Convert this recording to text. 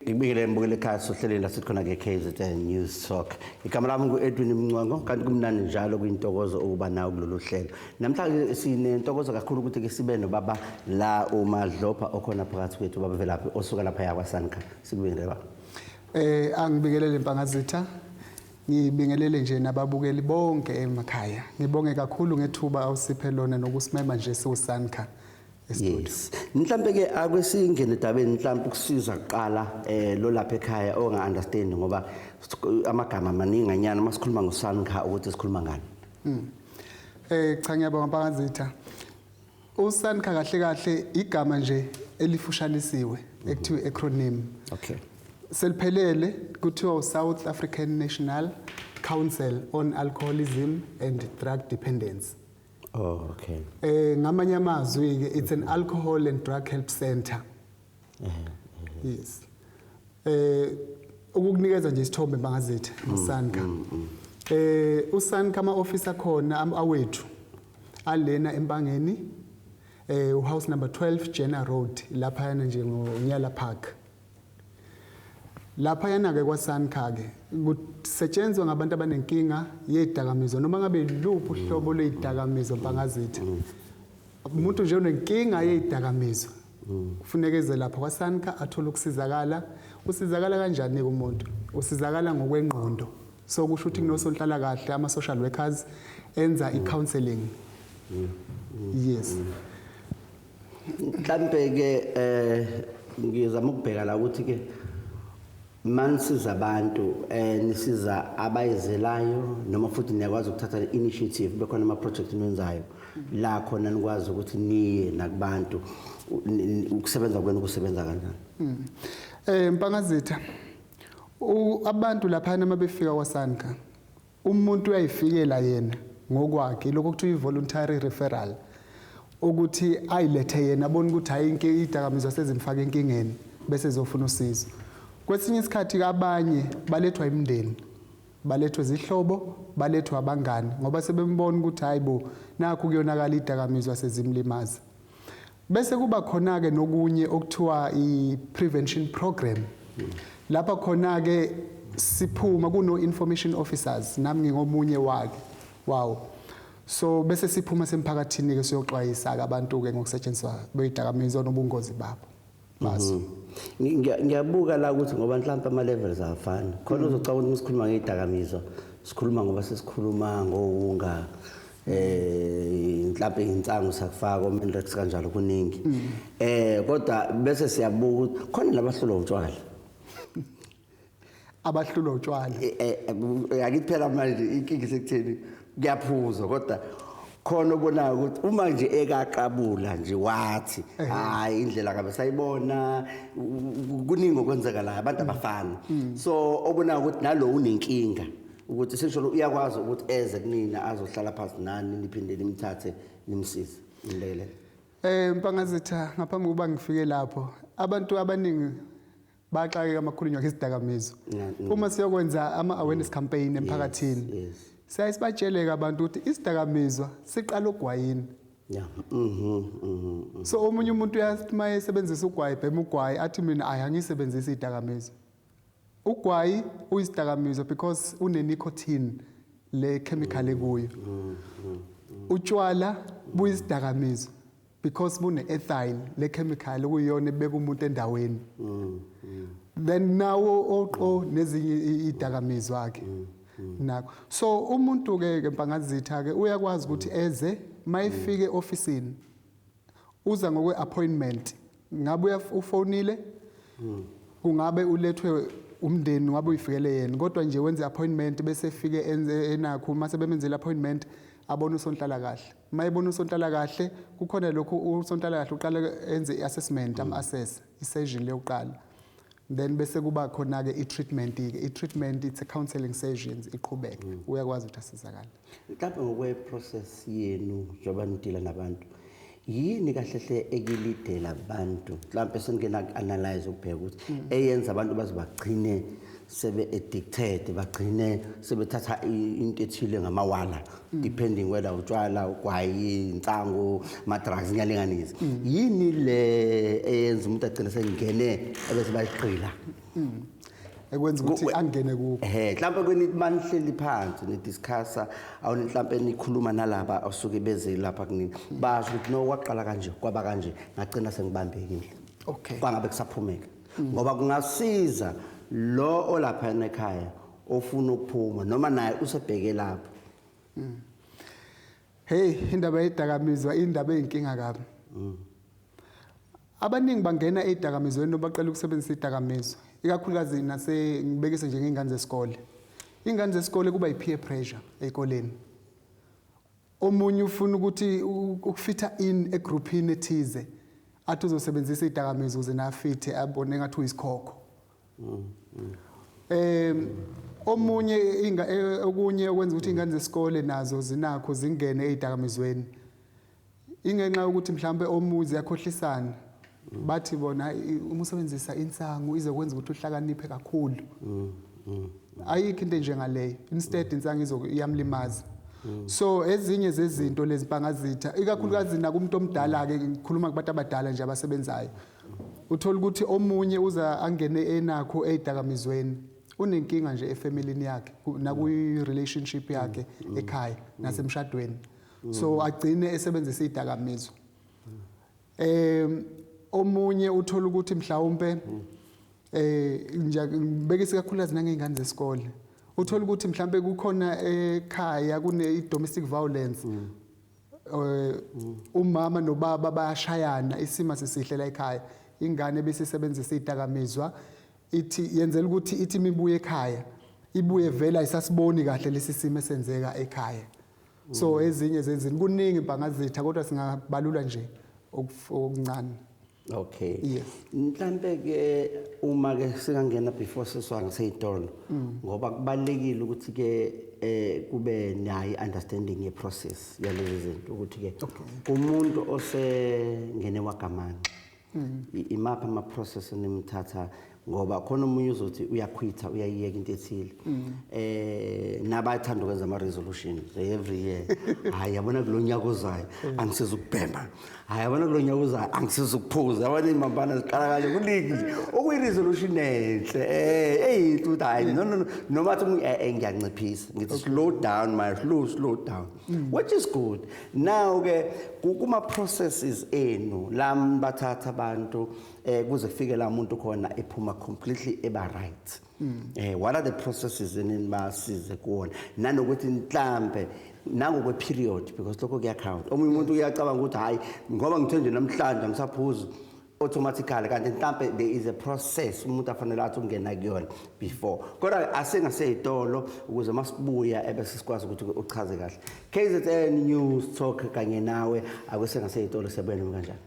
Ngibikele mbukele ekhaya sohlelweni lasithi khona ke KZN News Talk. Igama lami ngu-Edwin Mncwango, kanti kumnandi njalo kuyintokozo ukuba nawe kulolu hlelo. Namhlanje sinentokozo kakhulu ukuthi ke sibe nobaba la uMadlopha okhona phakathi kwethu, baba Velaphi osuka lapha yakwaSANCA. Sikubingelele, baba. Angibingelele, Mpangazitha. Ngibingelele nje nababukeli bonke emakhaya. Ngibonge kakhulu ngethuba awusiphe lona nokusimema nje siwuSANCA e-studio. Yes. Mhlambe ke akwesingene edabeni, mhlambe ukusiza kuqala lo lapha ekhaya onga understand, ngoba amagama amaningi anyana masikhuluma ngoSANCA ukuthi sikhuluma ngani. Cha, ngiyabonga, Mpangazitha. USANCA kahle kahle igama nje elifushanisiwe ekuthiwa acronym. Seliphelele kuthiwa uSouth African National Council on Alcoholism and Drug Dependence. Oh, okay. Ngamanye amazwi ke, it's an alcohol and drug help center. Yes. Ukukunikeza nje isithombe, Mpangazitha, uSANCA. USANCA ama office akhona awethu alena eMpangeni, house number 12 Jenner Road, lapha yana nje ngoNyala Park. Lapha yana ke kwaSANCA ke kusetshenzwa ngabantu abanenkinga yezidakamizwa, noma ngabe luphi uhlobo lwezidakamizwa, Mpangazitha. Umuntu nje onenkinga yezidakamizwa kufuneka eze lapho kwaSANCA athole ukusizakala. Usizakala kanjani ke umuntu? Usizakala ngokwengqondo. So kusho ukuthi kunosonhlalakahle, ama social workers enza i-counseling. Yes. Mhlambe ke ngizama ukubheka la ukuthi ke manisiza abantu, nisiza abayizelayo noma futhi niyakwazi ukuthatha initiative, bekhona ama project niwenzayo la khona nikwazi ukuthi niye nakubantu, ukusebenza kwenu kusebenza kanjani? Mpangazitha, abantu laphana mabefika kwaSANCA, umuntu uyayifikela yena ngokwakhe, lokho kuthiwa i-voluntary referral, ukuthi ayilethe yena, abone ukuthi hayi, idakamizwa sezimfaka enkingeni, bese ezofuna usizo. Kwesinye isikhathi abanye balethwa imindeni, balethwe izihlobo, balethwa abangani, ngoba sebembona ukuthi hayi bo, nakhu kuyonakala, idakamizwa sezimlimaza. Bese kuba khona ke nokunye okuthiwa i-prevention program, lapha khona ke siphuma kuno information officers, nami ngingomunye wakhe wawo. So bese siphuma semphakathini ke siyoxwayisa ke abantu ke ngokusetshenziswa kwezidakamizwa nobungozi babo bazo. Ngiyabuka la ukuthi ngoba mhlawumbe ama levels awafani khona, uzocabanga ukuthi sikhuluma ngezidakamizwa sikhuluma ngoba sesikhuluma ngowunga, mhlawumbe insangu sakufaka oMandrax, kanjalo kuningi, kodwa bese siyabuka ukuthi khona labahlulwa utshwala. Abahlulwa utshwala. Akithi phela manje inkinga isekutheni kuyaphuzwa, kodwa khona obonayo ukuthi uma nje ekaqabula nje wathi hayi, indlela kabe sayibona, kuningi okwenzeka la, abantu abafani. So obonayo ukuthi nalo unenkinga, ukuthi essentially uyakwazi ukuthi eze kunina azohlala phansi nani, niphinde nimthathe nimsize nimlekelele. Mpangazitha, ngaphambi kokuba ngifike lapho, abantu abaningi baxakeka amakhulunywa ngesidakamizwa. Uma siyokwenza ama awareness campaign emphakathini, siyaye sibatsheleke abantu ukuthi isidakamizwa siqala ogwayini. yeah mhm mhm So omunye umuntu uyathi uma esebenzisa ugwayi, bhema ugwayi, athi mina ayi, angisebenzisi izidakamizwa. Ugwayi uyisidakamizwa because une-nicotine, le chemical ekuyo. Utshwala buyisidakamizwa because bune-ethyl, le chemical okuyiyona ebeka umuntu endaweni. Then nawo oqo nezinye idakamizwa ke nakho. So umuntu ke Mpangazitha ke uyakwazi ukuthi eze, mayefike ofisini uza ngokwe appointment, ngabe ufonile, kungabe ulethwe umndeni, ngabe uyifikele yena, kodwa nje wenze appointment bese efike enze enakho. Mase bemenzele appointment, abone usonhlala kahle. Mayebona usonhlala kahle, kukhona lokhu usonhlala kahle uqala enze i-assessment, am-assess, i-session leyokuqala, then bese kuba khona ke i-treatment ke. I-treatment, it's a counseling sessions, iqhubeke, uyakwazi ukuthi asizakale. Mhlawumbe ngokwe-process yenu njengoba nidila nabantu, Yini kahle hle ekilidela abantu mhlawumbe seningena ku-analyze ukubheka ukuthi eyenza abantu baze bagcine sebe addicted, bagcine sebethatha into ethile ngamawala, depending whether utshwala, ugwayi, insangu, ama-drugs, ngiyalinganisa. Yini le eyenza umuntu agcine sengene ebese bayiqila? Ekwenza ukuthi angene kuko. Ehhe, mhlawumbe kweni manihleli phansi nidiscussa, awuni mhlawumbe nikhuluma nalaba osuke beze lapha kunini, basho ukuthi no, kwaqala kanje, kwaba kanje, ngagcina sengibambekile. Kwangabe kusaphumeka. Ngoba kungasiza lo olapha ekhaya ofuna ukuphuma noma naye usebheke lapho. Hey, indaba yedakamizwa indaba eyinkinga kabi. Abaningi bangena ezidakamizweni noma baqala ukusebenzisa idakamizwa, ikakhulukazi nase ngibekise nje ngey'ngane zesikole. Iy'ngane zesikole kuba i-peer pressure ey'koleni. Omunye ufuna ukuthi ukufitha in egruphini ethize, athi uzosebenzisa idakamizwa ukuze nafithe, abone ngathi uyisikhokho. Omunye okunye okwenza ukuthi ingane zesikole nazo zinakho zingene ezidakamizweni, ingenxa yokuthi mhlambe omuzi yakhohlisana, bathi bona uma usebenzisa insangu izokwenza ukuthi uhlakaniphe kakhulu. Ayikho into enjengaleyo. Instead insangu iyamlimaza. So ezinye zezinto lezi, Mpangazitha, ikakhulukazi nakumuntu omdala ke, ngikhuluma kubantu abadala nje abasebenzayo, uthola ukuthi omunye uza angene enakho ezidakamizweni, unenkinga nje efamilini yakhe, nakuyi relationship yakhe ekhaya nasemshadweni, so agcine esebenzisa izidakamizwa. Omunye uthola ukuthi mhlawumbe nje ngibekise kakhulukazi nangey'ngane zesikole, uthola ukuthi mhlambe kukhona ekhaya kune domestic violence, umama nobaba bayashayana, isimo sisihle la ekhaya, ingane bese isebenzisa izidakamizwa, ithi yenzela ukuthi ithi imibuye ekhaya ibuye vele ayisasiboni kahle lesi simo esenzeka ekhaya. So ezinye zenzini, kuningi, Mpangazitha, kodwa singabalula nje okuncane. Okay. Yes. Mhlambe ke uma ke singangena before siswa ngaseyitolo, ngoba kubalekile ukuthi ke kube nayo understanding ye process yalezi zinto, ukuthi ke umuntu osengene wagamanxa, imaphi ama process enimthatha, ngoba khona omunye uzothi uyaquitha, uyayiyeka into ethile, nabathanda ukwenza ama resolutions every year, hayi yabona kulonyaka ozayo angisizukubhema, hayi yabona kulonyaka ozayo angisizukuphuza, yabona imambana ziqala kanje, kuningi nje okuyi resolution enhle, eyinhle ukuthi hayi, no no no, noma athi umuntu, ngiyanciphisa, ngithi slow down, my slow slow down, which is good. Now ke kuma processes enu la bathatha abantu kuze kufike la muntu khona ephuma completely eba right, what are the processes enibasize kuwona, nanokuthi mhlambe nangokwe period, because lokho kuyacount, omunye umuntu uyacabanga ukuthi hayi, ngoba ngithe nje namhlanje angisaphuzi automatically, kanti mhlambe there is a process umuntu afanele athi ungena kuyona before. Kodwa asengaseyitolo ukuze masibuya ebese sikwazi ukuthi uchaze kahle. KZN News Talk kanye nawe, akusengaseyitolo, siyabuya noma kanjani.